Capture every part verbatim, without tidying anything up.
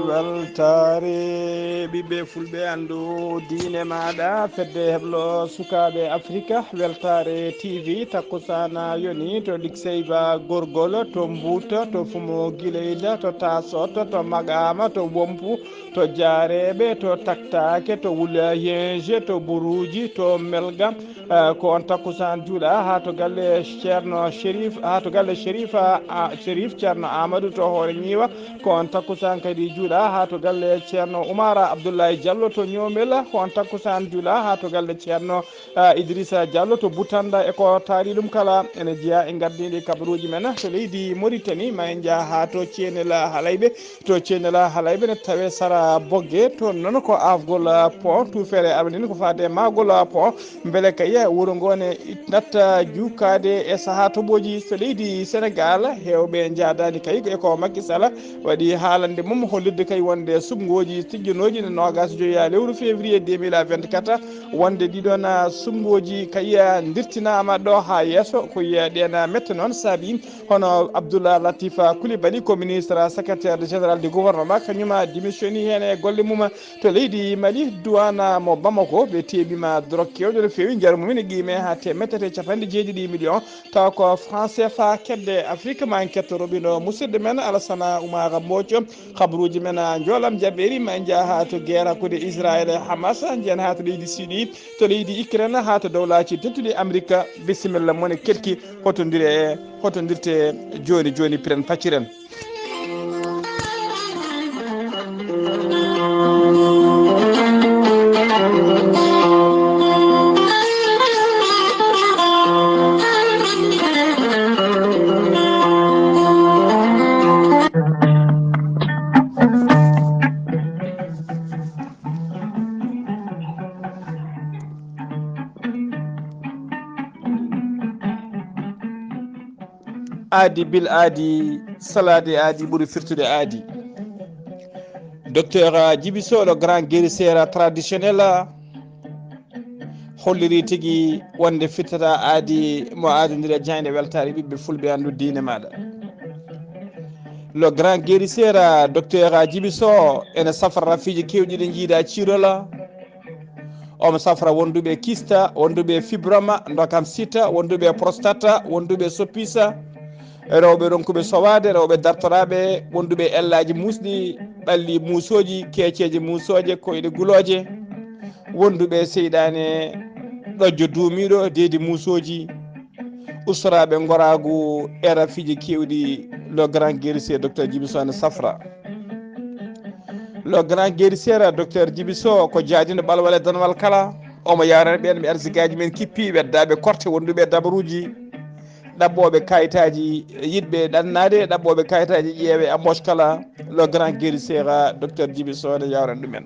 Weltaare ɓiɓɓe fulɓe, anndu diine maaɗa, fedde heblo sukaaɓe Afrika, Weltaare T V, takkusaan yoni to Likseyba Gorgol, to Mbuuta, to Fumo Gileyla, to Taasot, to Magaama, to Wompu, to Jaareeɓe, to Taktaake, to Wulayenje, to Buruuji, to Melga. Eh, ko on takkusaan juula haa to galle Ceerno Sherif, haa to galle Sherif, ah, ah, Sherif Ceerno Amadou to Hoore Ñiiwa. Ko on takkusaan kadi juula haa to galle Ceerno Umara Abdoulaye Diallo to Ñoomel. Ko on takkusaan juula haa to galle Ceerno, ah, Idrissa Diallo to Butanda. E ko taari ɗum kala ene jeyaa e ngardiiɗi kabaruuji men to leydi Mauritanie. Ma en njah haa to Ceenel Halayɓe. To Ceenel Halayɓe ne tawee sara Bogge, toon noon ko aafgol pont, tuufeere avenue ko faade e mahgol pont, mbele kay wuro ngoo ne natta jukaade e sahaa toɓooji so leydi Senegaal. Heewɓe njaadaani kay e ko Macky Sall waɗi haalande mum, hollirde kay wonde suɓngooji tijjanooji ne noogaas e joy lewru février deux mille vingt-quatre, wonde ɗiɗon suɓngooji kay ndirtinaama ɗo haa yeeso. Ko ɗeen mette noon saabi hono Abdoulaye Latif Coulibaly ko ministre secrétaire général du gouvernement, kañum démissionnii heen e golle mum to leydi Mali, duwaana mo Bamako, ɓe teeɓiima drogue keewɗo no feewi, njaru mum ene qiimee haa teemedde tati e capanɗe jeeɗiɗi million, tawa ko franc C F A kedde Afrique. Ma en ketto roɓino musidɗo men Alassane Oumar Mbodj, kabaruuji men a njoolam jaɓeeri, ma en njah haa to guerre hakkunde Israël e Hamas, njiyen haa to leydi Sidi, to leydi Ukraine, haa to dowlaaji tedduɗi Amerika. Bisimilla, mone keɗki, hotondire, hotondirte jooni jooni, piren pacciren. Aadi bil aadi, salaade aadi ɓuri firtude aadi. Docteur Djiby Sow, le grand guérisseur traditionnel, holliri tigi wonde firtata aadi mo aadondiri e jaaynde weltaare ɓiɓɓe fulɓe, anndu diine maaɗa. Le grand guérisseur, docteur Djiby Sow, ene safra rafiiji keewɗi ɗi njiida ciirola. Omo safra wonduɓe kista, wonduɓe fibroma, dokam sita, wonduɓe prostata, wonduɓe sopisa, rewɓe ronkuɓe sowaade, rewɓe dartoraaɓe, wonduɓe ellaaji muusɗi, ɓalli muusooji, keeceeje muusooje, koyɗe gulooje, wonduɓe seyɗaane ɗojjo duumiiɗo, deedi muusooji, ustoraaɓe ngoraagu e rafiiji keewɗi, le grand guérisseur docteur Djiby Sow ene safra. Le grand guérisseur docteur Djiby Sow ko jaadino ɓalwal e danwal kala. Omo yaarana ɓeen ɓe arsigaaji men kippi, weddaaɓe korte, wonduɓe e dabaruuji, ɗaɓɓooɓe kayitaaji, yiɗɓe ɗannaade, ɗaɓɓooɓe kayitaaji ƴeewe embauche kala. Le grand guérisseur docteur Djiby Sow ne yaarana ɗumen.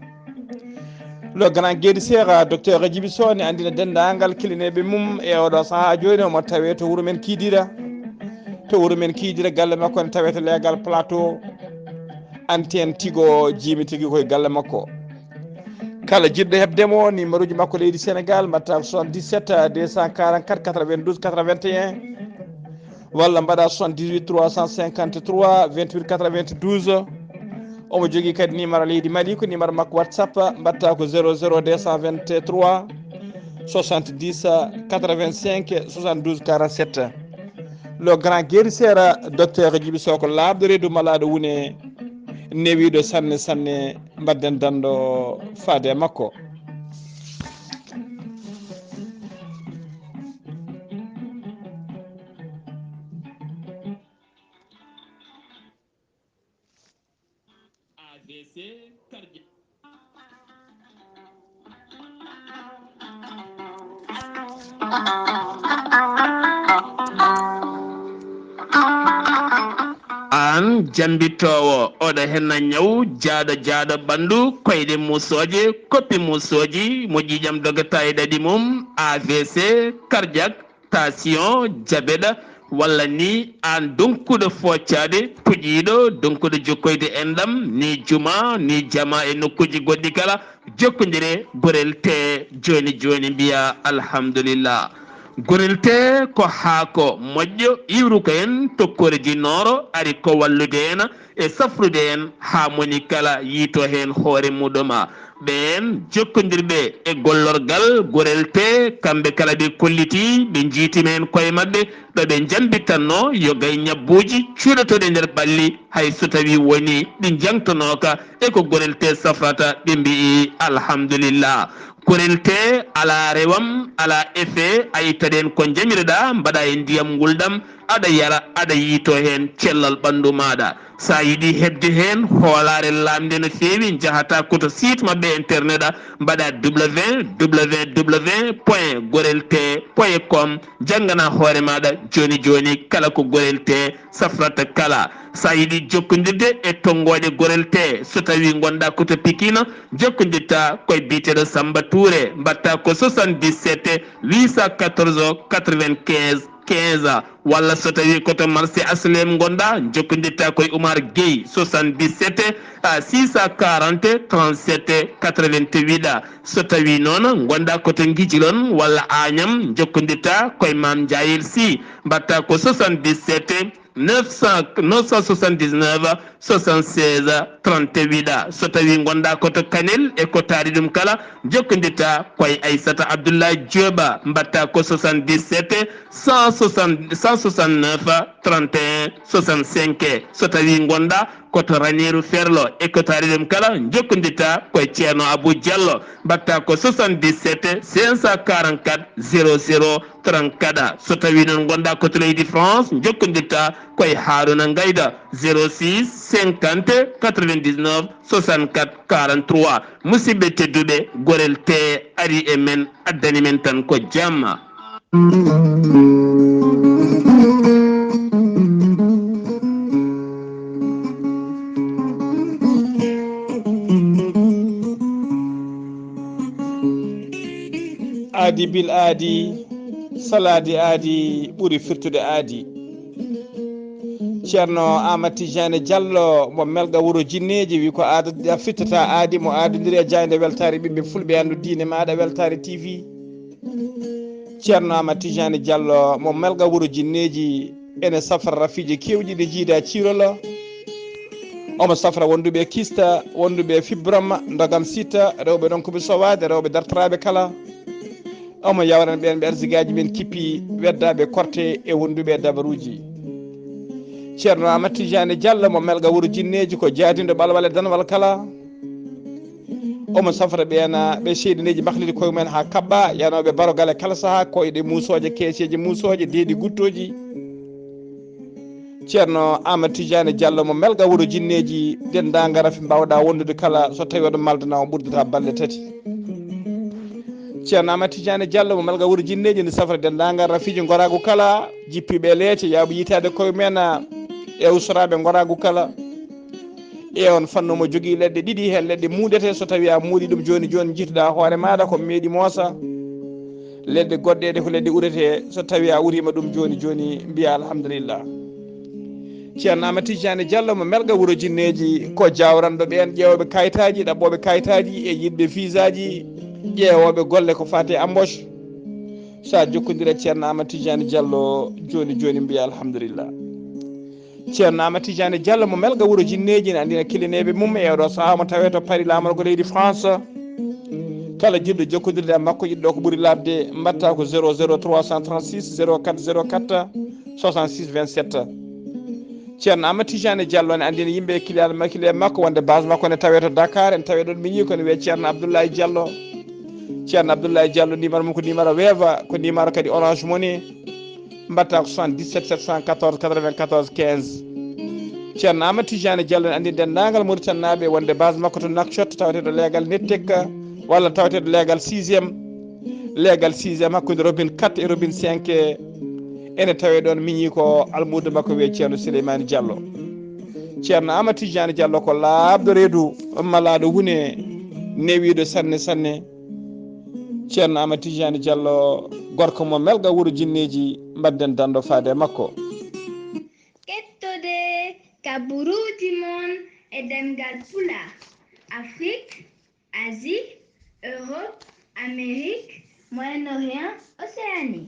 Le grand guérisseur docteur Djiby Sow ne anndina denndaangal kilineeɓe mum e oɗo sahaa jooni, omo tawee to wuro men Kidira. To wuro men Kidira, galle makko ne tawee to leegal Plateau. Antenne Tigo, jiimi tigi koye galle makko. Kala jiɗɗo heɓde mo, numéro ji makko leydi Sénégal, mbaɗta ko soixante-dix-sept deux cent quarante-quatre quatre-vingt-douze quatre-vingt-un, walla mbaɗa soixante-dix-huit trois cent cinquante-trois vingt-huit quatre-vingt-douze. Omo jogii kadi numéro leydi Mali, ko numéro makko WhatsApp, mbaɗta ko zéro zéro deux cent vingt-trois soixante-dix quatre-vingt-cinq soixante-douze quarante-sept. Le grand guérisseur, docteur Djiby Sow, ko laaɓɗo reedu malaaɗo wune, newiiɗo sanne sanne, mbaɗden danndo faade e makko. A V C cardiaque. Aan jambitoowo, oɗo henna ñaw, jaaɗo, jaaɗo ɓanndu, koyɗe muusooje, koppi muusooji, mo ƴiiƴam dogata e ɗaɗi mum, A V C cardiaque, tension, diabète, walla ni aan donkuɗo foocaade, puƴiiɗo, donkuɗo jokkoyde enɗam, ni juma, ni jama e nokkuuji goɗɗi kala, jokkondire gorel te jooni jooni, mbiya alhamdulillah. Gorel tee ko haako moƴƴo iwruko en tokkoreji nooro, ari ko wallude en e safrude en haa moni kala yiito heen hoore muɗum. Ɓeen jokkondirɓe e gollorgal Gorel tee, kamɓe kala ɓe kolliti, ɓe njiitima heen koye maɓɓe, ɗo ɓe njambitanno yo gay ñabbuuji cuuɗotooɗi nder ɓalli, hay so tawii woni ɗi njangtonooka e ko Gorel tee safrata, ɓe mbi'i alhamdulillah. Gorel tee alaa rewam, alaa effet, a ittaɗen ko njamiroɗaa, mbaɗa e ndiyam ngulɗam, aɗa yara, aɗa yiito heen cellal ɓanndu maaɗa. So a yiɗi heɓde heen hoolaare laamnde no feewi, njahataa ko to site maɓɓe internet, a mbaɗa www point gorel tee point com, njanngana hoore maaɗa jooni jooni kala ko Gorel tee safrata kala. So a yiɗi jokkondirde e tonngooɗe Gorel tee, so tawii ngonɗaa ko to Pikine, jokkondirta koye biyeteeɗo Samba Touré, mbaɗta ko soixante-dix-sept huit cent quatorze quatre-vingt-quinze quinze, walla so tawii ko to marché H L M ngonɗaa, jokkondirta koye Oumar Gueye, soixante-dix-sept six cent quarante trente-sept quatre-vingt-huit. So tawii noon ngonɗaa ko to Ngijilon walla Agnam, jokkondirta koye Mame Ndiayel Sy, mbaɗta ko soixante-dix-sept neuf cent, neuf cent soixante-dix-neuf soixante-seize trente-huit. So tawii ngonɗaa ko to Kanel e ko taari ɗum kala, jokkondirta koye Aissata Abdoulaye Diop, mbaɗta ko soixante-dix-sept cent soixante, cent soixante-neuf trente et un soixante-cinq. So tawii ngonɗaa ko to Raneeru Ferlo e ko taari ɗum kala, jokkondirta koye Ceerno Abou Diallo, mbaɗta ko soixante-dix-sept cinq cent quarante-quatre zéro zéro trente-quatre. So tawii noon ngonɗaa ko to leydi France, jokkondirta koye Haaruna Ngayda, zéro six cinquante quatre-vingt-dix-neuf soixante-quatre quarante-trois. Musidɓe tedduɓe, Gorel tee ari e men, addani men tan ko jamma. Aadi bil aadi, salaade aadi ɓuri firtude aadi. Ceerno Aamadu Tijaani Jallo mo Melga wuro Jinneeji wi ko aada fittata aadi, mo aadondiri e jaaynde weltaare ɓiɓɓe fulɓe, anndu diine maaɗa weltaare T V. Ceerno Aamadu Tijaani Jallo mo Melga wuro Jinneeji ene safra rafiiji keewɗi ɗi jiida ciirolo. Omo safra wonduɓe kista, wonduɓe fibrome, ndogam sita, rewɓe ɗon ko ɓe sowaade, rewɓe dartoraaɓe kala. Omo yawran ɓeen ɓe arsigaaji men kippi, weddaaɓe korte e wonduɓe e dabaruuji. Ceerno Aamadu Tijaani Jallo mo Melga wuro Jinneeji ko jaadindo ɓalwal e danwal kala. Omo safra ɓeena ɓe seydaneeji mahliti koye mumen haa kaɓɓa, yanooɓe barogale kala sahaa, koyɗe muusooje, keeseeje muusooje, deedi guttooji. Ceerno Aamadu Tijaani Jallo mo Melga wuro Jinneeji, denndaangal rafi mbaawɗaa wondude kala, so tawii oɗo maldana o ɓurdata balɗe tati. Ceerno Aamadu Tijaani Jallo mo Melga wuro Jinneeji ene safra denndaangal rafiiji ngoraagu kala, jippiiɓe e leece, yaaɓe yitaade koye mumen e usraaɓe ngoraagu kala. E on fannu omo jogii leɗɗe ɗiɗi, heen leɗɗe muuɗete, so tawii a muuɗii ɗum jooni jooni, njiituɗaa hoore maaɗa ko meeɗi moosa. Leɗɗe goɗɗe ɗe ko leɗɗe urete, so tawii a uriima ɗum jooni jooni, mbiyaa alhamdulillah. Ceerno Aamadu Tijaani Jallo mo Melga wuro Jinneeji ko jaawranɗo ɓeen ƴeewooɓe kayitaaji, ɗaɓɓooɓe kayitaaji e yiɗɓe visaaji, ƴeewooɓe golle ko faati e embauche. So a jokkondirii e Ceerno Aamadu Tijaani Jallo jooni jooni, mbiyaa alhamdulillah. Ceerno Aamadu Tijaani Jallo mo Melga wuro Jinneeji ene anndina kilineeɓe mum e oɗo sahaa omo tawee to Paris, laamorgo leydi France. Kala jiɗɗo jokkondirde e makko, yiɗɗo ko ɓuri laaɓde, mbaɗta ko zéro zéro trois cent trente-six zéro quatre zéro quatre soixante-six vingt-sept. Ceerno Aamadu Tijaani Jallo ene anndina yimɓe e kiliyan makko, kiliyan makko wonde base makko ene tawee to Dakar, ene tawee ɗoon miñi ko ene wiyee Ceerno Abdoulaye Jallo. Ceerno Abdoulaye Jallo, numéro mum ko numéro Wave, ko numéro kadi Orange Money. Mbaɗta ko soixante-dix-sept sept cent quatorze quatre-vingt-quatorze quinze. Ceerno Aamadu Tijaani Jallo ene anndi denndaangal Mauritanie naaɓe wonde base makko to Nouakchott, taweteeɗo leegal Nettek, walla taweteeɗo leegal sixième, leegal sixième hakkunde Robin quatre e Robin cinq, ene tawee ɗoon miñi ko almuudo makko wiyee Ceerno Suleymaani Jallo. Ceerno Aamadu Tijaani Jallo ko laaɓɗo reedu, malaaɗo huune, newiiɗo sanne sanne. Ceerno Aamadu Tijaani Jallo, gorko mo Melga wuro Jinneeji, mbaɗden danndo faade e makko. Kettode kaburuuji mon e ɗemngal Pulaar, Afrik, Asie, Europe, Amérique, Moyen-Orient, Océanie.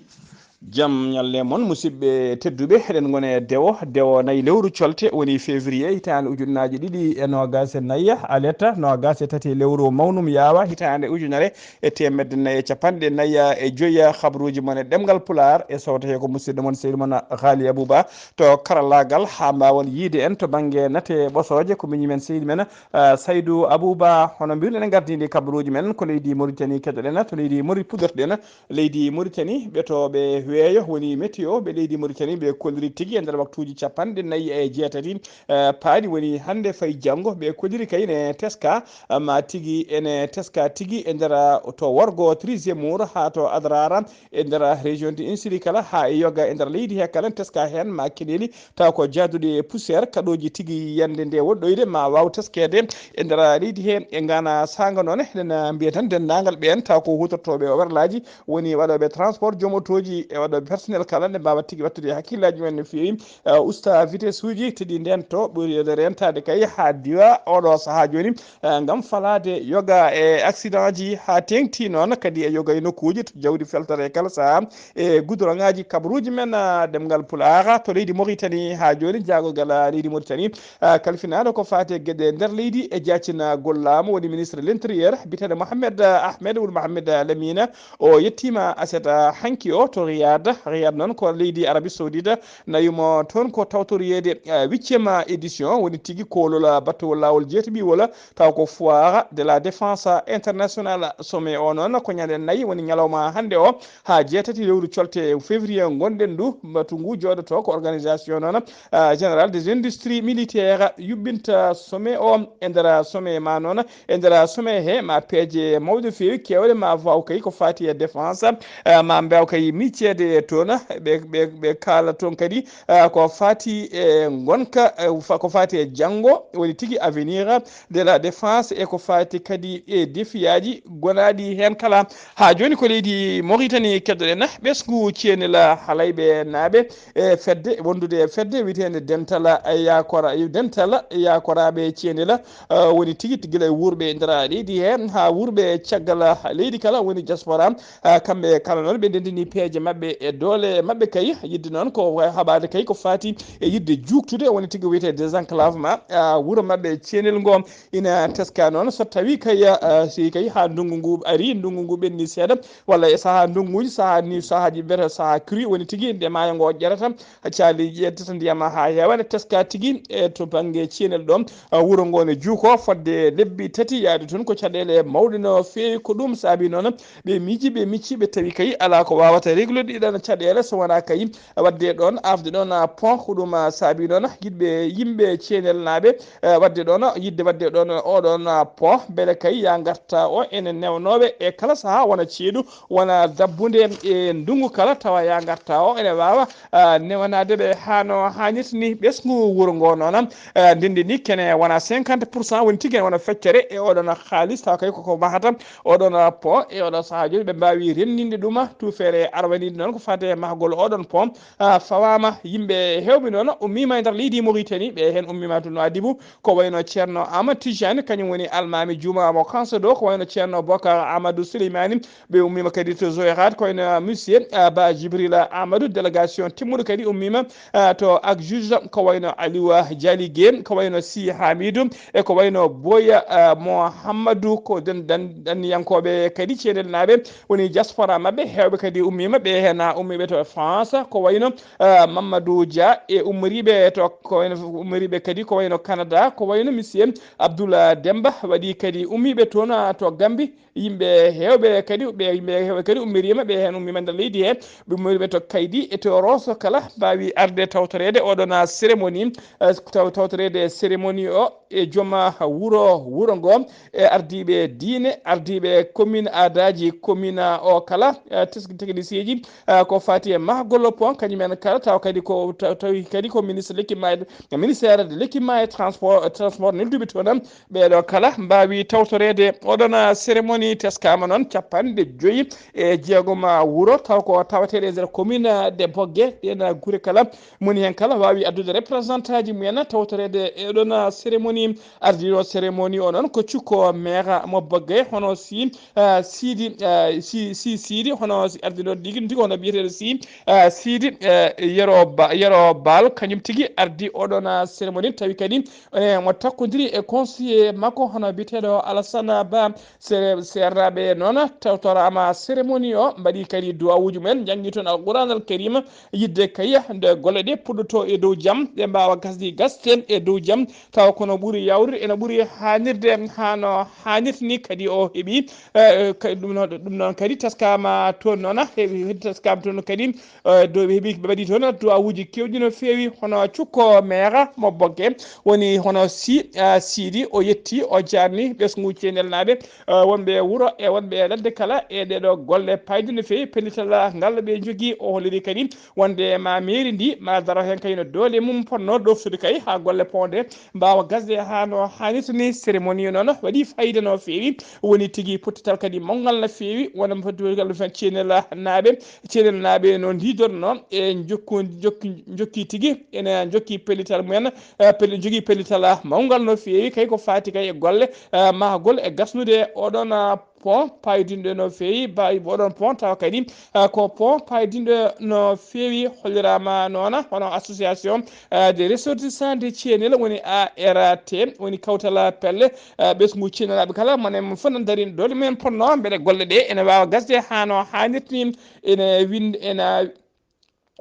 Jam ñalle mon, musidɓe tedduɓe. Eɗen ngoni e dewo, dewo nayi lewru colte, woni février, hitaande ujunnaaji ɗiɗi e noogaas e nayi, aletta noogaas e tati lewru mawnum yaawa, hitaande ujunere e teemedde nayi e capanɗe nayi e joyi. Habruuji mon e ɗemngal Pulaar e sowtete ko musidɗo mon, seydi mon Haali Abuba, to karallaagal, haa mbaawon yiide en to bannge nate ɓosooje, ko miñi men, seydi men, ah, Saydu Abuba. Hono mbiruɗen, en ngardini kabaruuji men ko leydi Mauritanie, keɗoɗen to leydi Mauritanie, puɗɗortoɗen leydi Mauritanie, ɓe to ɓe weeyo woni météo, ɓe leydi Mauritanie, ɓe kolliri tigi e nder waktuuji capanɗe nayi e jeetati, eh, paaɗi, woni hannde fayi janngo, ɓe kolliri kay ne teska, eh, ma tigi ene teska tigi e nder, eh, to worgo treizième mur haa to Adrara, e nder région de Insiri kala, haa e yoga e nder leydi he kala, teska heen ma keneeli, taw ko jaaduɗe e poussière, kaɗooji tigi yande nde woɗɗoyde ma waaw teskeede e nder leydi he. E ngana saanga noon, eɗen mbiya tan denndaangal ɓeen taw ko huutortooɓe o werlaaji, woni waɗooɓe transport, joom otooji e waɗooɓe personnel kala, nde mbaawa tigi wattude hakkillaaji mumen no feewi, eh, usta vitesse uji, tigi ndento ɓuri rentaade kay haa diwa oɗo sahaa jooni, eh, ngam falaade yoga e accident ji haa teeŋti noon kadi e yoga e nokkuuji to jawdi feltata e kala sahaa e goudron ŋaaji. Kabaruuji men, ah, ɗemngal Pulaar to leydi Mauritanie haa jooni, jaagorgal, ah, leydi Mauritanie, ah, kalfinaaɗo ko faati e geɗe nder leydi e jaacinagol laamu, woni ministre de l'intérieur, biyeteeɗo Mohamed, ah, Ahmed wul Mohamed, ah, Lamine. O yettiima aset, ah, hanki o to Riyad. Riyad noon ko leydi Arabie Saoudite, nayumo toon ko tawtoriyeede, ah, huitième édition, woni tigi koolol, ah, battowol laawol jeetaɓiwol, taw ko Foire de la Défense Internationale. Sommet o noon ko ñande nayi, woni ñalawma hannde o, haa jeetati lewru colte février ngonɗen ndu. Mbatu ngu jooɗoto ko organisation noon, ah, générale des industries militaires yuɓɓinta sommet o. E nder sommet ma noon, e nder sommet he ma peeje mawɗe feewi keewɗe ma waaw kay ko faati e défense, ah, ma mbaaw kay micceede e toon, ɓe, ɓe, ɓe kaala toon kadi, ah, ko faati e ngonka, eh, fa-, ko faati e janngo, woni tigi avenir de la défense, e ko faati kadi e défiaji gonaaɗi heen kala. Haa jooni ko leydi Mauritanie keɗoɗen, ɓesngu Thienel Halayɓe naaɓe, e fedde, wondude e fedde wiyeteende Dental Yakora, Dental Yakoraaɓe Thienel, eh, woni tigi gila e wuurɓe e nder leydi he haa wuurɓe caggal leydi kala, woni diaspora. Ah, kamɓe kala noon ɓe ndenndini peeje maɓɓe e doole maɓɓe kay, yiɗde noon ko haɓaade kay ko faati e yiɗde juuktude, woni tigi wiyetee désenclavement, ah, wuro maɓɓe Thienel ngo. Ina teska noon so tawii kay, ah, si kay haa ndunngu ngu arii, ndunngu ngu ɓenni seeɗa, walla e sahaa ndunnguuji, sahaa ni, sahaaji mbiyetee sahaa crue, woni tigi nde maayo ngo ƴerata, caali ƴettata ndiyam haa heewa, ene teska tigi e to bannge Thienel ɗo, ah, wuro ngo ne juuko fodde lebbi tati yaade toon. Ko caɗeele mawɗe no feewi, ko ɗum saabi noon ɓe miiji, ɓe micci, ɓe tawi kay alaa ko waawata réglude ɗiɗan caɗeele so wonaa kay waɗde ɗoon, afde ɗoon, ah, pont. Ko ɗum, ah, saabi noon yiɗɓe, yimɓe Thienel naaɓe, eh, waɗde ɗoon, yiɗde waɗde ɗoon oɗoon, ah, pont, mbele kay ya ngarta o ene newnooɓe e kala sahaa, wona ceeɗu, wona dabbunde e ndunngu kala, tawa ya ngarta o ene waawa, ah, newanaade ɓe haa no haanirta ni. Ɓesngu wuro ngo noon, ah, ndenndi ni kene wona cinquante pour cent, woni tigi ene wona feccere e oɗoon haalis, tawa kay koko mahata oɗoon pont e oɗo sahaa jooni, ɓe mbaawi renndinde ɗum. Tuufeere arwaniinde noon ko faati e mahgol oɗoon pont, ah, fawaama. Yimɓe heewɓe noon ummiima e nder leydi Mauritanie, ɓe heen ummiima to Nouadhibou, ko wayno Ceerno Amadou Tijani, kañum woni almaami juuma mo Kanso ɗo, ko wayno Ceerno Bokar Amadou Souleymani, ɓe ummiima kadi to Zouérate, ko wayno Monsieur, ah, Ba Djibril Amadou, délégation timmuɗo kadi ummiima, ah, to Agjuj, ko wayno Aliou Dialigé, ko wayno Sy Hamidou, e ko wayno Boya, ah, Mohammadu, ko den-, dan-, danniyankooɓe kadi Thienel naaɓe, woni diaspora maɓɓe, heewɓe kadi ummiima, ɓe heen ummiiɓe to France, ko wayno, ah, Mamadou Dia e ummoriiɓe to, ko wayno ummoriiɓe kadi, ko wayno Canada, ko wayno Monsieur Abdoul Demba, waɗi kadi ummiiɓe toon, ah, to Gambie. Yimɓe heewɓe kadi, ɓe yimɓe heewɓe kadi ummiriima, ɓe heen ummiima nder leydi he, ɓe ummiriiɓe to Kaydi e to Rosso kala, mbaawi arde tawtoreede oɗoon cérémonie, eh, taw-, tawtoreede cérémonie o e joom wuro, wuro ngo, e ardiiɓe diine, ardiiɓe commune, aadaaji commune o kala, eh, tes-, technicienji, eh, ko faati e mahgol pont, kañum en kala, taw kadi ko, taw-, tawi kadi ko ministre l'équipement, ministère de l'équipement et transport, transport nelduɓe toon, ɓeeɗo kala mbaawi tawtoreede oɗoon, ah, cérémonie. Teskaama noon capanɗe joyi e jeegom, ah, wuro, taw ko tawateeɗe e nder commune, ah, de Bogge. Ɗeen, ah, gure kala, moni heen kala waawi addude représentant ji mumen tawtoreede e oɗoon, ah, cérémonie. Ardiiɗo cérémonie o noon ko cukko maire mo Bogge, hono si, ah, Sidi, ah, si, si Sidi, hono si ardiiɗo ɗigi, ɗigi hono Biyeteeɗo si uh, siidi uh, yero, ba, yero bal kañum tigi ardi oɗon uh, cérémonie, tawi kadi ene mo takkodiri e conseiller makko hono biyeteeɗo Alassane Ba. Seernaaɓe noon tawtoraama cérémonie o, mbaɗi kadi duwawuuji mumen, njanngi toon alquran al karima, yidde kay nde golle ɗe puɗɗoto e dow jam, ɗe mbaawa gasde gasde e dow jam, tawa kono ɓuri yawrude ene ɓuri haanirde hano haanirta ni. Kadi o heɓi ɗum noon kadi taskaama toon noon, heɓi taskaama toon kadi dow heɓi ɓe mbaɗi toon duwawuuji kewɗi no feewi, hono cukko meera mo bogge woni hono si siidi o yetti o jarni ɓesngu ceenel naaɓe, wonɓe wuro e wonɓe ladde kala e ɗeɗo golle payde no feewi pellital ngal ɓe jogii. O holliri kadi wonde ma meeri ndi ma daro heen kay no doole mum ponno ɗoftude kay haa golle ponde mbaawa gasde haa no haanirta ni. Cérémonie noon waɗi fayida no feewi, woni tigi pottital kadi mawgal no feewi, wona pottital ceenel naaɓe, ceenel naaɓe no ndiidorno e jokku jokki jokki tigi ene jokki pellital mumen. Pelli jogii pellital mawgal no feewi kay ko faati kay e golle mahagol e gasnude oɗon pont paydinɗo no feewi. Ba oɗon pont tawa kadi ko pont paydinɗo no feewi. Holliraama noona hono association des ressortissants de ceenel woni A R T, woni kawtal pelle ɓesngu ceenelaaɓe kala mone mo fof nan darin doole mumen ponno mbeɗe golle ɗe ene waawa gasde haa no haanirta ni. Ene winde ene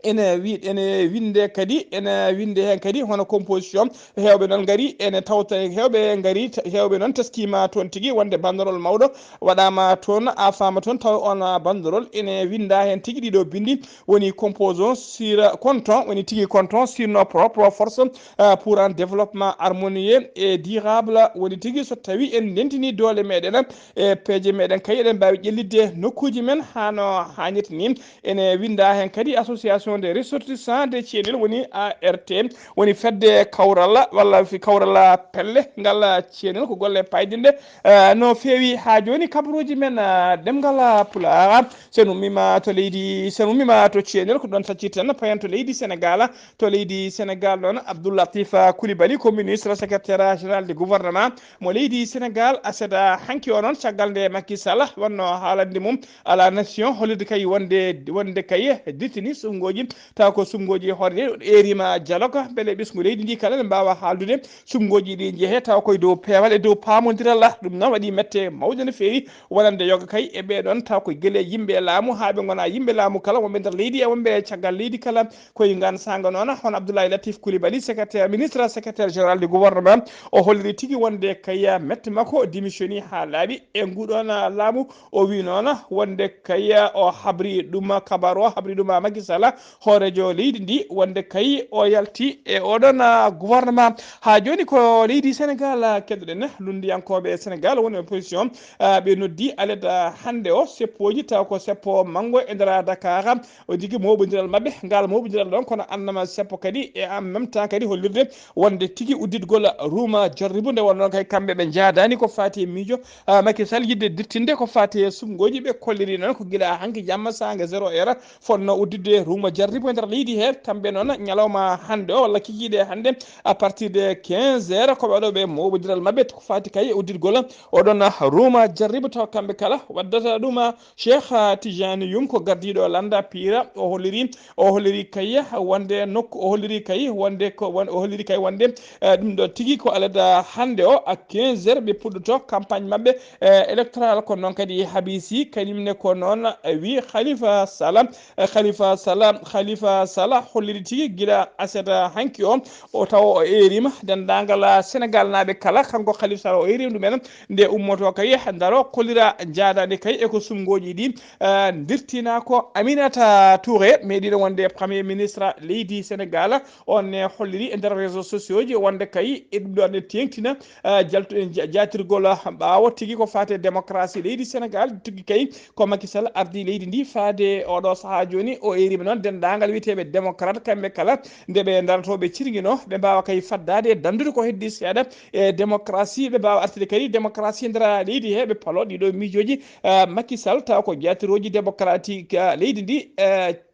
ene wi ene winde kadi ene winde heen kadi hono composition. Heewɓe noon ngari ene tawta heewɓe ngari heewɓe noon taskiima toon tigi wonde banderol mawɗo waɗaama toon, afaama toon taw on banderol ene winda heen tigi ɗiɗo bindi woni composons sur content, woni tigi content sur nos propres forces pour un développement harmonieux et durable. Woni tigi so tawi en ndentini doole meɗen e peeje meɗen kay eɗen mbaawi ƴellitde nokkuuji men haa no haanirta ni. Ene winda heen kadi association des ressortissants de ceenel woni A R T, woni fedde kawral walla fi kawral pelle ngal ceenel ko golle paydinɗe no feewi haa jooni. Kabaruuji men ɗemngal pulaar, sen ummima to leydi sen ummima to ceenel ko ɗoon taccirten payen to leydi Sénégal. To leydi Sénégal noon Abdoulatif Coulibaly ko ministre secrétaire général du gouvernement mo leydi Sénégal. Aset hanki o noon caggal nde Macky Sall wonno haalande mum à la nation hollirde kay wonde wonde kay dirtini suɓngooji taw ko suɓngooji hoore ɗe erima dialogue mbele ɓesngu leydi ndi kala ne mbaawa haaldude suɓngooji ɗi njehe taw koye dow peewal e dow paamondiral. Ɗum noon waɗi mette mawɗe no feewi wonande yoga kay e ɓee ɗoon taw ko gele yimɓe laamu haa ɓe ngona yimɓe laamu kala wonɓe nder leydi e wonɓe caggal leydi kala. Koye ngan saanga noon hono Abdoulaye Latif Coulibaly secrétaire ministre secrétaire général du gouvernement o holliri tigi wonde kay mette makko démissioni haa laaɓi e nguɗon laamu. O wi noon wonde kay o habri ɗum kabar o habri ɗum Macky Sall hoorejo leydi ndi wonde kay o yalti e oɗon gouvernement. Haa jooni ko leydi Sénégal keɗoɗen lunndiyankooɓe Sénégal woni opposition ɓe noddi alet hannde o seppooji taw ko seppo manngo e nder Dakar. O jogii mooɓondiral maɓɓe ngal mooɓondiral ɗon kono annama seppo kadi e en même temps kadi hollirde wonde tigi udditgol ruuma jarribu nde wonno kay kamɓe ɓe njaadaani ko faati e miijo Macky Sall yidde dirtinde ko faati e suɓngooji. Ɓe kolliri noon ko gila hanki jamma saanga zéro heure fonno udditde ruuma jarribu e nder leydi he. Kamɓe noon ñalawma hannde o walla kikiiɗe hannde à partir de quinze heures ko ɓeɗo ɓe mooɓondiral maɓɓe ko faati kay udditgol oɗon ruuma jarribu taw kamɓe kala waddata ɗum. Cheikh Tijani Yum ko gardiiɗo lannda piira o holliri o holliri kay wonde nokku o holliri kay wonde ko o holliri kay wonde ɗum ɗo tigi ko alada hannde o à quinze heures ɓe puɗɗoto campagne maɓɓe électoral. Ko noon kadi habisi kañum ne ko noon wi Khalifa Sala. Khalifa Sala Khalifa Sala holliri tigi gila aseta hanki o o tawa o erima denndaangal Sénégal naaɓe kala kanko Khalifa Sala o erima ɗumen nde ummoto kay daro kollira jaadaade kay e ko suɓngooji ɗi. Ndirtina ko Aminata Touré meɗino wonde premier ministre leydi Sénégal. On ne holliri e nder réseau sociaux ji wonde kay e ɗum ɗo ne teeŋtina jaltu jaatirgol ɓaawo tigi ko faate démocratie leydi Sénégal tigi kay ko Macky Sall ardi leydi ndi faade oɗo sahaa jooni. O erima noon denndaangal wiyeteeɓe démocrate kamɓe kala nde ɓe darotooɓe cirgino ɓe mbaawa kay faddaade e danndude ko heddi seeɗa e démocratie ɓe mbaawa artude kadi démocratie nder leydi he ɓe palo ɗiɗo miijooji. Macky Sall taw ko jaatirooji démocratique leydi ndi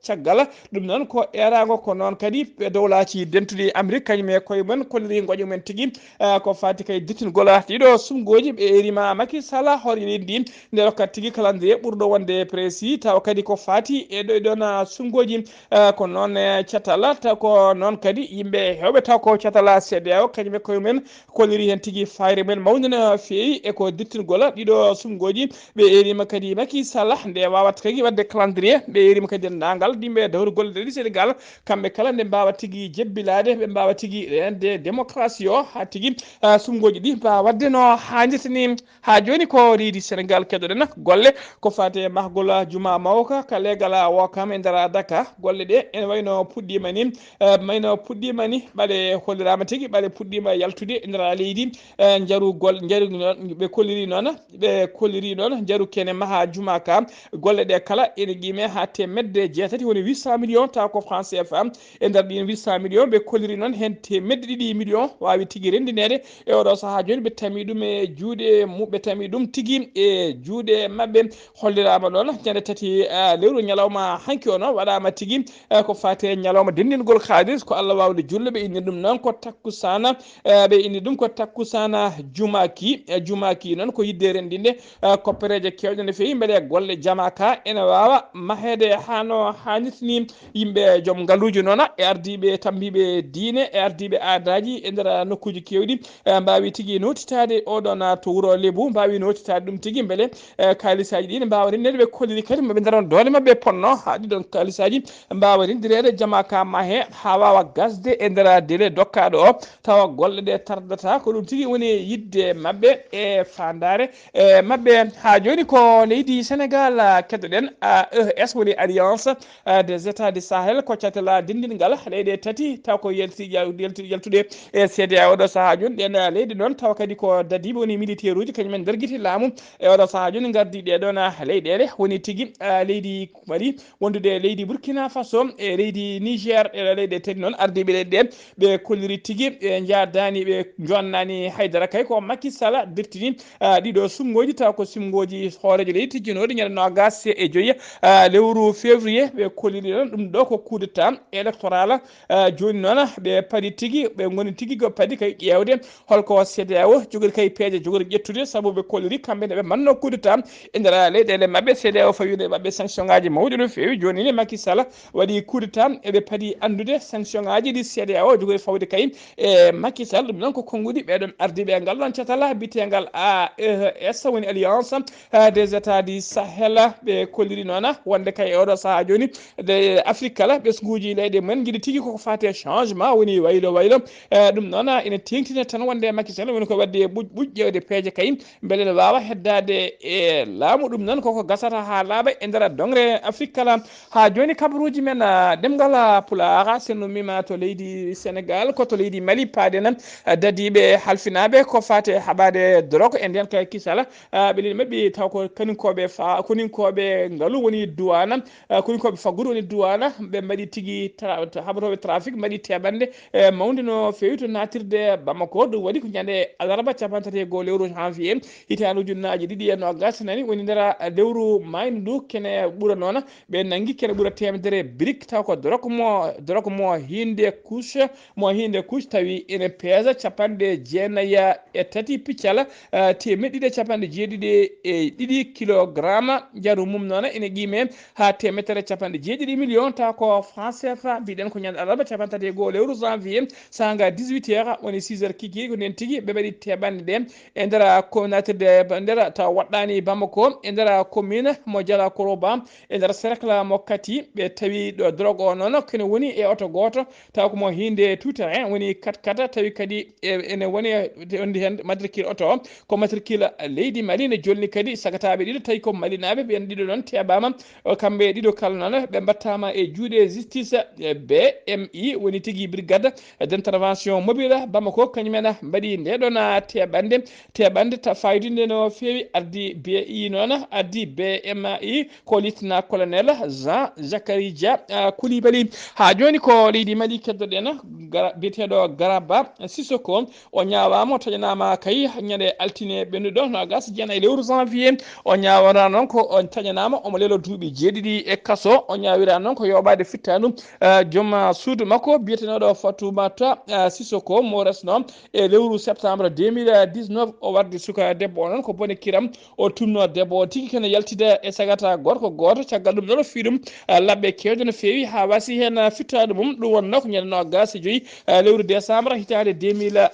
Caggal ɗum noon ko eeraango, ko noon kadi ɓe dowlaaji dentuɗi Amrik, kañum e koye mum kolliri ngoƴa mum tigi, eh, ko faati kay dittingol ɗiɗo sumngooji. Ɓe eerima Macky Sall hoore leydi ndi nde rokkat tigi calendrier ɓurɗo wonde précis, tawa kadi ko faati e ɗo e ɗon, ah, sumngooji, eh, ko noon, eh, catal, taw ko noon kadi yimɓe heewɓe taw ko catal C D A O, kañum e koye mum kolliri heen tigi fayre mum mawnde no feewi e ko dittingol ɗiɗo sumngooji. Ɓe eerima kadi Macky Sall nde waawata kadi waɗde calendrier. Ɓe eerima kadi denndaangal yimɓe dawrugol leydi Sénégal, kamɓe kala nde mbaawa tigi jebbilaade, ɓe mbaawa tigi reeneede démocratie o haa tigi, ah, sumngooji ɗi mbaawa waɗde no haanirta ni. Haa jooni ko leydi Sénégal keɗoɗen golle ko faati e mahgol juma mawka ka leegal Ouakam e nder Dakar. Golle ɗe ene wayno puɗɗiima ni, eh, wayno puɗɗiima ni, ɓaɗe holliraama tigi, ɓaɗe puɗɗiima yaltude e nder leydi. Eh, njaru gol-, njaru noon, ɓe kolliri noon, ɓe kolliri noon njaru kene maha juma ka. Golle ɗe kala ene qiime haa teemedde jeetati, woni huit cent millions, taw ko franc C F A. E nder ɗin huit cent millions, ɓe kolliri noon heen teemedde ɗiɗi millions waawi tigi renndineede. E oɗo sahaa jooni, ɓe tami ɗum e juuɗe mu-, ɓe tami ɗum tigi e juuɗe maɓɓe. Holliraama noon ñande tati, ah, lewru, ñalawma hanki o noon waɗaama tigi, eh, ko faati e ñalawma denndingol kaalis, ko Allah waawde julle. Ɓe inni ɗum noon ko takkusana, eh, ɓe inni ɗum ko takkusana jumaki. Eh, jumaki noon ko yidde renndinde, eh, koppereeje keewɗe no feewi, mbele golle jama ka ene waawa maheede haa no haanirta ni. Yimɓe joom ngaluuji noon, e ardiiɓe tambiiɓe diine, e ardiiɓe aadaaji e nder nokkuuji keewɗi, eh, mbaawi tigi nootitaade oɗon to wuro Lebu, mbaawi nootitaade ɗum tigi mbele, eh, kaalisaaji ɗi ne mbaawa renndineede. Ɓe kolliri kadi maɓe ndaron doole maɓɓe ponno haa ɗiɗon kaalisaaji mbaawa renndireede, jama ka mahe haa waawa gasde e nder délai dokkaaɗo o, tawa golle ɗe tardata. Ko ɗum tigi woni yidde maɓɓe e faandaare, eh, maɓɓe. Haa jooni ko leydi Sénégal, ah, keɗoɗen, A E S, woni Alliance, ah, des États du Sahel, ko catal denndingal leyɗe tati, taw ko yalti-, yal-, yalti-, yaltude e C D A O oɗo sahaa jooni. Ɗen, ah, leyɗe noon tawa kadi ko dadiiɓe woni militaire uji, kañum en dargiti laamu e oɗo sahaa jooni, ngardi ɗe ɗon, ah, leyɗeele, woni tigi, ah, leydi Mali, wondude e leydi Burkina Faso e leydi Niger. Ɗe leyɗe tati noon, ardiiɓe leyɗe ɗe ɓe kolliri tigi, ɓe njaadaani, ɓe njoonnaani haydara. Kay ko Macky Sall dirtini, ah, ɗiɗo sumngooji, taw ko sumngooji hooreejo leydi tijjinooɗi ñande noogas e joyi, ah, lewru février. Ɓe kolliri noon ɗum ɗo ko coup d'état électoral. Ah, jooni noon ɓe padi tigi, ɓe ngoni tigi ko padi kay ƴeewde holko C D A O jogori kay peeje jogori ƴettude, sabu ɓe kolliri kamɓe ne ɓe mbanno coup d'état e nder leyɗeele maɓɓe. C D A O fawi e maɓɓe sanction ngaji mawɗi no feewi. Jooni ni Macky Sall waɗi coup d'état, eɓe padi anndude sanction ngaji ɗi C D A O jogori fawde kay e Macky Sall. Ɗum noon ko konnguɗi ɓeɗon ardiiɓe e ngal ɗon catal biyetegal A E S, woni Alliance, eh, des États du Sahel. Ɓe kolliri noon wonde kay e oɗo sahaa jooni nde Afrique kala ɓesnguuji leyɗe mumen njiɗi tigi koko faati e changement, woni waylo waylo. Eh, ɗum noon ina teeŋtina tan wonde Macky Sall woni ko waɗde ɓuuj ɓuuj ƴeewde peeje kay mbele ene waawa heddaade e laamu. Ɗum noon koko gasata haa laaɓa e nder doŋre Afrique kala. Haa jooni kabaruuji men, ah, ɗemngal, ah, Pulaar, so en ummiima to leydi Sénégal, ko to leydi Mali paaɗen, ah, dadiiɓe halfinaaɓe ko faati e haɓaade dorog e ndeen kay kisal. Ah, ɓe leydi maɓɓe taw ko koninkooɓe fa-, koninkooɓe ngalu woni duwaana, ah, koninkooɓe faggudu woni duwaana, ɓe mbaɗi tigi tra-, tra-, haɓotooɓe trafic mbaɗi teɓannde, eh, mawnde no feewi to naatirde Bamako. Ɗum waɗi ko ñande alarba capanɗe tati e go'o lewru janvier hitaande ujunnaaji ɗiɗi e noogas nani, woni nder lewru maaynu ndu. Kene ɓura noon, ɓe nanngi kene ɓura teemedere brique, taw ko dorog mo, dorog mo hiinde couche, mo hiinde couche tawi ene peesa capanɗe jeenayi e tati piccal, eh, teemeɗɗe ɗiɗi e capanɗe jeeɗiɗi e ɗiɗi kilogramme. Njaru mum noon ene qiime haa teemedere capanɗe jeeɗiɗi million, taw ko franc C F A. Mbiɗen ko ñande alarba capanɗe tati e go'o lewru janvier, saanga dix-huit heures, woni six heures kikiiɗe, ko nden tigi ɓe mbaɗi teɓannde ɗe e nder ko naatirde e nder taw waɗɗaani Bamako, e nder commune mo Jala Koroba, e nder cercle mo Kati. Ɓe tawi ɗo drogue o noon kene woni e oto gooto, taw ko mo hiinde tout terrain, woni quatre quatre, tawi kadi e, ene woni e, wondi heen matricule oto o, ko matricule leydi Mali. Ne jolni kadi sagataaɓe ɗiɗo, tawi ko Malinaaɓe, ɓeen ɗiɗo noon teɓaama. O, kamɓe ɗiɗo kala noon ɓe mbattaama e juuɗe justice, eh, B M I, woni tigi brigade d'intervention mobile Bamako, kañum en mbaɗi nde ɗon, ah, teɓannde, teɓannde ta fayodinde no feewi. Ardi B I noon, ardi B M I ko lieutenant colonel Jean Zachary Dia, ah, Coulibaly. Haa jooni ko leydi Mali keddoɗen, gara-, biyeteeɗo Garaba Sissoko. O ñaawaama, o taƴanaama kay ñande altine ɓennuɗo, noogas e jeenayi lewru janvier. O ñaawaama noon ko o taƴanaama omo leloo duuɓi jeeɗiɗi e kaso. O ñaawira noon ko yooɓaade fittaandu, eh, joom, ah, suudu makko biyetenooɗo Fatoumata, ah, Sissoko mo resno e lewru septembre deux mille dix-neuf. O wardi suka debbo o noon ko bone kiram. O tunno debbo o tigi kene yaltida e sagata gorko gooto. Caggal ɗum noon o fii ɗum, ah, laɓɓe keewɗe no feewi haa wasi heen, ah, fittaandu mum. Ɗum wonnoo ko ñande noogaas e joyi, ah, lewru décembre hitaande deux mille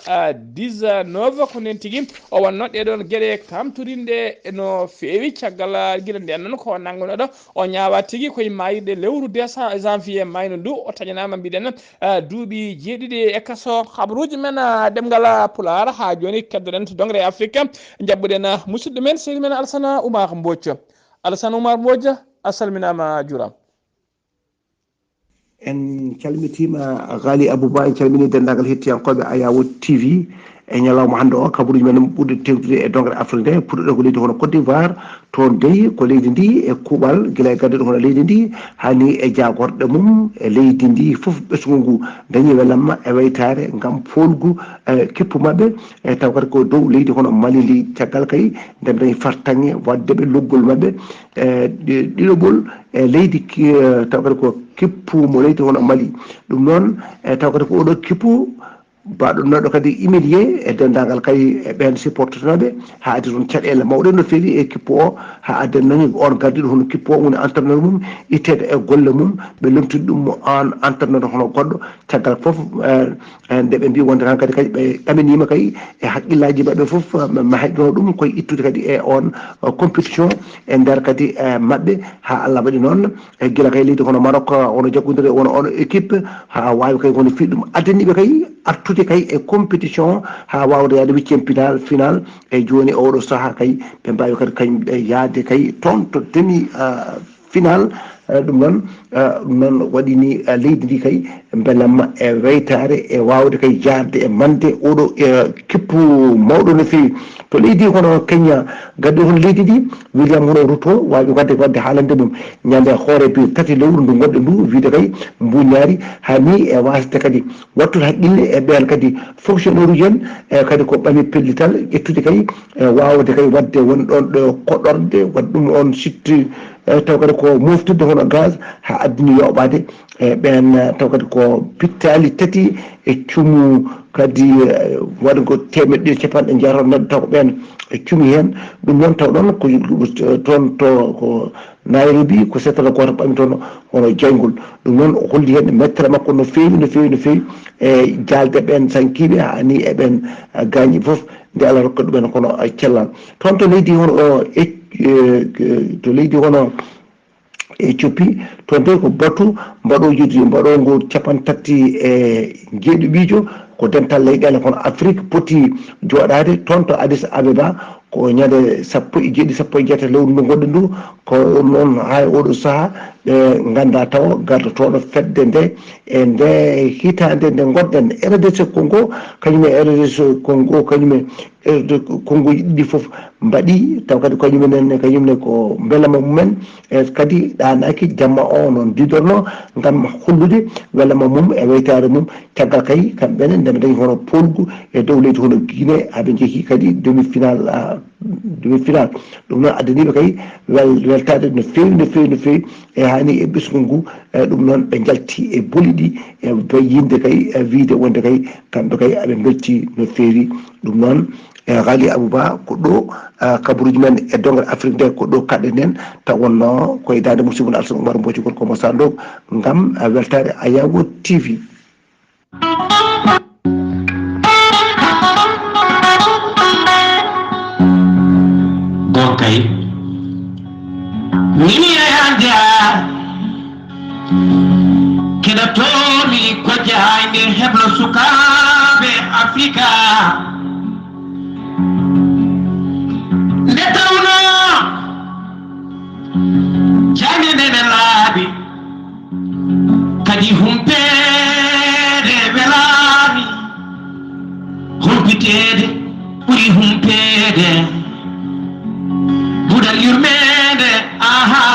dix-neuf. Ko ndeen tigi o wonnoo ɗee ɗoon geɗe kamtorinɗe no feewi. Caggal, ah, gila ndeen noon ko nanngunooɗo o ñaawaa tigi ko e maayirɗe lewru déce-, janvier maayno ndu. O taƴanaama, mbiɗen, ah, duuɓi jeeɗiɗi e kaso. Habaruuji men, ah, ɗemngal, ah, Pulaar haa jooni. Keddoɗen to dongre Afrique, njaɓɓuɗen, ah, musidɗo men, sehil men Alsana Oumar Mbodj. Alsana Oumar Mbodj, a salminaama, a juuraama. En calmitiima, Ghali Abouba, en calminii denndaangal hettiyankooɓe Ayawo T V. E ñalawma hannde o, kabaruuji men ɓurɗi tewtude e dongre Afrique nde, puɗɗoɗen ko leydi hono Côte d'Ivoire. Toon dey ko leydi ndi e kuuɓal, gila e gadduɗo hono leydi ndi, haa ni e jaagorɗe mum, e leydi ndi fof ɓesngu ngu dañi welamma e waytaare ngam poolgu, e kippu maɓɓe, e taw kadi ko dow leydi hono Mali ndi. Caggal kay nde ɓe dañi fartaŋŋe waɗde ɓe loggol maɓɓe, e ɗi-, ɗiɗoɓol, e leydi ki-, e taw kadi ko kippu mo leydi hono Mali. Ɗum noon, e taw kadi ko oɗo kippu baɗonooɗo kadi humilié e denndaangal kay e ɓeen supporterɓe, haa addi toon caɗeele mawɗe no feewi e kippu o, haa addi noon on gardiiɗo hono kippu o woni entraîneur mum, itteede e golle mum, ɓe lomtini ɗum mo on entraîneur hono goɗɗo. Caggal fof, eh, eh, nde ɓe mbii wonde tan kadi, kadi ɓe ɗaminiima kay e hakkillaaji maɓɓe fof, eh, ma, ma heɓno ɗum koye ittude kadi e on, eh, compétition e nder kadi, eh, maɓɓe, haa Allah waɗi noon. E gila kay leydi hono Maroc, wano jaggondiri e wano on équipe, haa waawi kay wano fii ɗum addaniiɓe kay artude kay e compétition, haa waawde yaade huitième final, final. E jooni oɗo sahaa kay, ɓe mbaawi kadi kañum ɓe yaade kay toon to demi, ah, final. Eh, ɗum noon, eh, ɗum noon waɗi ni, eh, leydi ndi kay mbelamma e waytaare e waawde kay jaarde e mande oɗo, eh, kippu mawɗo no feewi. To leydi hono Kenya, gaddi hono leydi ndi, William hono Ruto waawi wadde, wadde haalande mum ñande hoore bi tati lewru ndu ngonɗen ndu, wiide kay mbuñaari haa ni e waasde kadi wattude haqqille e ɓeen kadi fonctionnaire uji en, e kadi ko ɓami pellital ƴettude kay, e waawde kay wadde won ɗoon ɗo koɗorɗe, waɗi ɗum on sitti, e taw kadi ko moftirde hono gaz, haa addini yoɓaade e ɓeen, e taw kadi ko pittaali tati e cumu kadi, e waɗi ko teemeɗɗe ɗiɗi capanɗe jeetati neɗɗo taw ko ɓeen e cumi heen. Ɗum noon taw ɗoon ko toon to ko Nairobi, ko settata gooto ɓami toon hono jayngol. Ɗum noon o holli heen mettere makko no feewi, no feewi, no feewi e jaalde ɓeen sankiiɓe, haa ni e ɓeen, e gaañi fof, nde Allah rokka ɗumen kono, e cellal. Toon to leydi hono o, e, e, to leydi hono Éthiopie, toon de ko batu mbaɗooji, mbaɗoongo capanɗe tati e jeeɗiɗiijo, ko dental leyɗeele kono Afrique poti jooɗaade toon to Addis Abeba, ko ñande sappo e jeeɗiɗi, sappo e jeetati lewru ndu ngonɗen ndu, ko noon haa e oɗo sahaa, ɓe nganndaa tawa gardotooɗo fedde nde e nde hitaande nde ngonɗen. R D C Congo, kañum e R D C Congo, kañum e, e, Congo ɗiɗi fof mbaɗi, taw kadi kañum en, kañum ne ko mbelama mumen, e kadi ɗaanaaki jamma o noon didorno ngam hollude welama mum e weytaare mum. Caggal kay, kamɓe ne, nde ɓe dañi hono polgu e dow leydi hono Guinée, haa ɓe njehi kadi demi-finale, ah, demi-finale. Ɗum noon addaniiɓe kay wel-, weltaade no feewi, no feewi, no feewi. E haa ni e ɓesngu ngu, e ɗum noon ɓe njalti e boli ɗi, e bayyinde kay, e wiyde wonde kay, kamɓe kay aɓe mbelti no feewi. Ɗum noon, e Ghali Abouba, ko ɗo, ah, kabaruuji men e Dongal Afrik nde, ko ɗo kaɗɗen en, taw wonno ko e daande musiɗɗo mon Alsan Oumar Mbodj, gorko mo Sandok, ngam, ah, weltaare Ayawo T V. Gonkay. Mini e hande a keɗotomi ko jahayde heblo sukaaɓe Afrika. Nde tawno jande nde ne laaɓi. Kadi humpeede welaani, humpiteede ɓuri humpeede. Buɗal yurmeende, ahaa.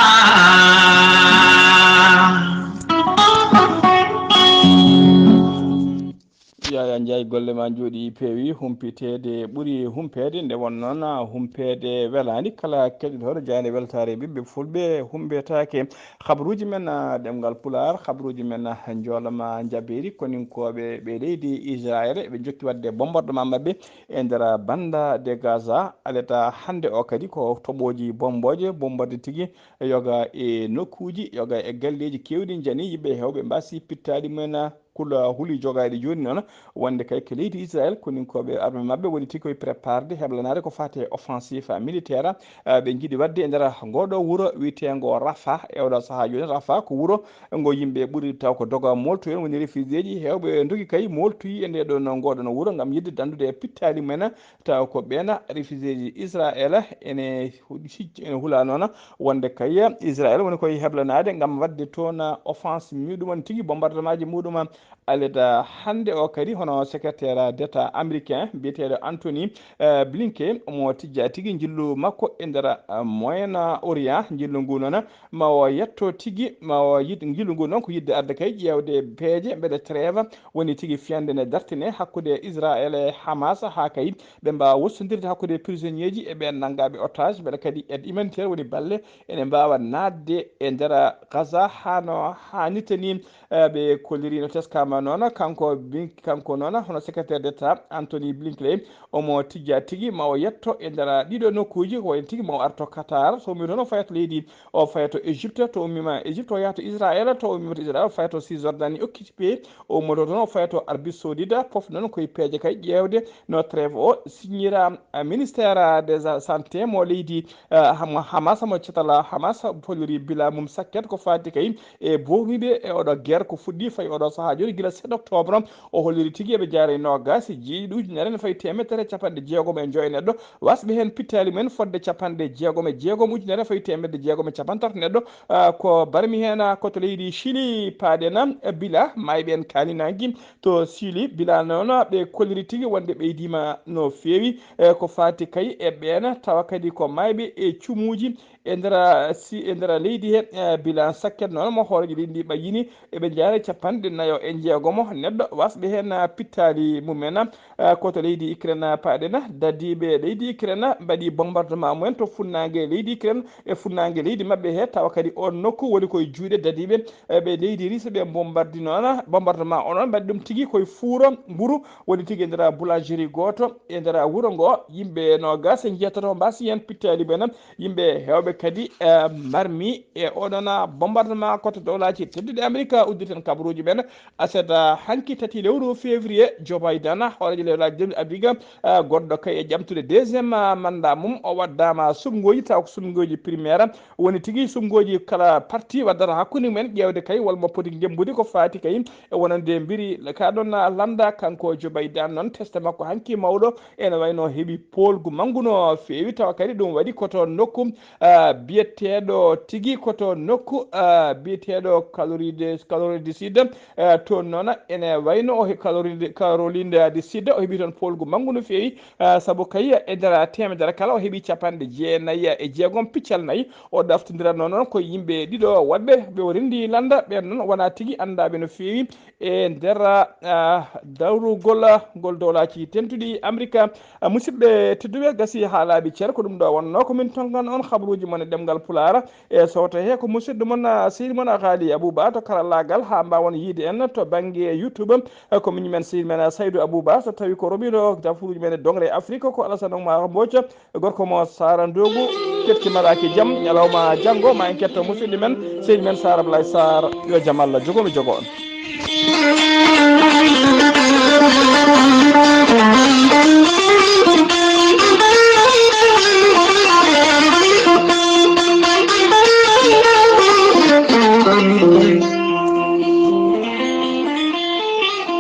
Yaya Ndiaye. Golle ma njooɗi peewi, humpiteede ɓuri humpeede, nde won noon humpeede welaani. Kala keɗiɗo hoto jaande weltaare ɓiɓɓe fulɓe humpetaake. Habaruuji men, ah, ɗemngal Pulaar, habaruuji men, ah, njoolama njabeeri koninkooɓe ɓe leydi Israel, ɓe njokki waɗde bombardement maɓɓe e nder banda de Gaza. Aleta hannde o kadi ko toɓooji bombooje, bombarde tigi, yoga e nokkuuji, yoga e galleeji keewɗi njani, yimɓe heewɓe mbasi pittaali mumen, ah, kula huli jogaaɗi jooni noon, wonde kay ko leydi Israel, koninkooɓe arme maɓɓe woni tigi koye préparde heblanaade ko faati e offensive militaire, ah, ɓe njiɗi waɗde e nder ngooɗo wuro wiyeteengo Rafa. E oɗo sahaa jooni, Rafa ko wuro ngo yimɓe ɓuri taw ko doga moltu heen, woni refugeeji heewɓe ndogi kay moltoyi e nde ɗon ngooɗon wuro ngam yiɗde danndude e pittaali mumen, taw ko ɓeena refugeeji Israel ene hu-, sicc-, ene hula noon wonde kay Israel woni koye heblanaade ngam waɗde toon offense muɗum on tigi, bombardement ji muɗum. Aleda hannde o kadi hono secrétaire d'État américain biyeteeɗo Anthony, eh, Blinken, omo tijja tigi njillu makko e nder, eh, Moyen Orient. Njillu ngu noon ma o yetto tigi, ma o yiɗ, njillu ngu noon ko yiɗde arde kay ƴeewde peeje mbeɗe trêve woni tigi fiyande ne dartine hakkunde Israel e Hamas, haa kay ɓe mbaawa wostondirde hakkunde prisonnier ji e ɓeen nanngaaɓe otage, mbeɗa kadi aide humanitaire woni balle ene mbaawa naatde e nder Gaza haa no haanirta ni. Eh, ɓe kolliri no teskama noon, kanko Bin-, kanko noon hono secrétaire d'État Anthony Blinken omo tijja tigi ma o yetto e nder ɗiɗo nokkuuji, ko wayi tigi ma o arto Qatar, so mi toon o fayat leydi, o fayat to Égypte, to ummima Égypte o yaha to Israël, to ummima to Israël o fayat to Cisjordanie occupé, o ummoto toon o fayat to Arabie Saoudite, fof noon koye peeje kay ƴeewde no trêve o signira. Eh, ministère des santé mo leydi, eh, Ham-, Hamas, mo catala Hamas holliri bilan mum sakket ko faati kay e boornude e oɗo guerre ko fuɗɗi fayi oɗo sahaa jooni gila sept octobre. O holliri tigi eɓe jaara e noogaas e jeeɗiɗi ujunere ne fayi teemedere capanɗe jeegom e joy neɗɗo, wasɓe heen pittaali mumen fodde capanɗe jeegom e jeegom ujunere fayi teemedde jeegom e capanɗe tati neɗɗo. Ah, ko barmi heen, ah, ko to leydi Chili paaɗen, ah, bilan maayɓe en kaalinaaki to Chili. Bilan noon ɓe kolliri tigi wonde ɓeydiima no feewi, eh, ko faati kay e ɓeen, tawa kadi ko maayɓe e cumuuji e nder, si, e nder leydi he, eh, bilan sakket noon mo hooreejo leydi ndi ɓayyini eɓe njaare capanɗe nayo e jeegomo neɗɗo wasɓe heen, ah, pittaali mumen. Eh, ko to leydi Ukraine paaɗen, dadiiɓe leydi Ukraine mbaɗi bombardement mumen to funnaange leydi Ukraine e funnaange leydi maɓɓe he, tawa kadi on nokku woni koye juuɗe dadiiɓe, eh, ɓe leydi Russie ɓe bombardi noon, bombardement o noon mbaɗi ɗum tigi koye fuuro mburu woni tigi e nder boulangerie gooto e nder wuro ngo, yimɓe noogaas e njeetato mbasi heen pittaali mumen. Yimɓe heewɓe kadi, eh, mbarmi e oɗon bombardement ko to dowlaaji tedduɗi Amerika. Udditen kabaruuji men aset, ah, hanki tati lewru février. Joe Biden, hooreejo lewlaaji tedduɗi Amerika, ah, goɗɗo kay e ƴamtude deuxième, ah, mandat mum, o waɗdaama suɓngooji, taw ko suɓngooji primaire woni tigi suɓngooji kala parti waddata hakkunde mumen ƴeewde kay wol mo poti ngembude ko faati kay e wonande mbiri ka ɗon lannda kanko Joe Biden. Noon teste makko hanki mawɗo ene wayno heɓi poolgu manngu no feewi, tawa kadi ɗum waɗi ko to nokku, ah, biyeteeɗo tigi ko to nokku, ah, biyeteeɗo Caroline, Caroline du Sud, ah, toon noon ene wayno o he-, Caroline, Caroline du Sud o heɓi toon poolgu manngu no feewi, ah, sabu kay e nder teemedere kala o heɓi capanɗe jeenayi e jeegom piccal nayi. O ɗaftondira noon ko yimɓe ɗiɗo woɗɓe ɓe o renndi lannda, ɓeen noon wonaa tigi anndaaɓe no feewi e nder, ah, darugol ngol dowlaaji tentuɗi Amerika. Ah, musidɓe tedduɓe, gasi haa laaɓi cer, ko ɗum ɗo wonnoo ko min tonkan on habaruuji mon e ɗemngal Pulaar. E sowto he ko musidɗo mon, ah, sehil mon, ah, Haali Abuba to karallaagal, haa mbaawon yiide en to bannge YouTube. Eh, ko miñum en sehil men, ah, Saydu Abuba, so tawi ko roɓiɗo dafuuji men e dongre Afrique ko Alassane Oumar Mbodj, gorko mo Sara Ndogu, keɗki mbaɗaaki jam, ñalawma janngo ma en ketto musidɗo men, sehil men Sara Ablaye Sarr, yo jam Allah jogo mi jogo on.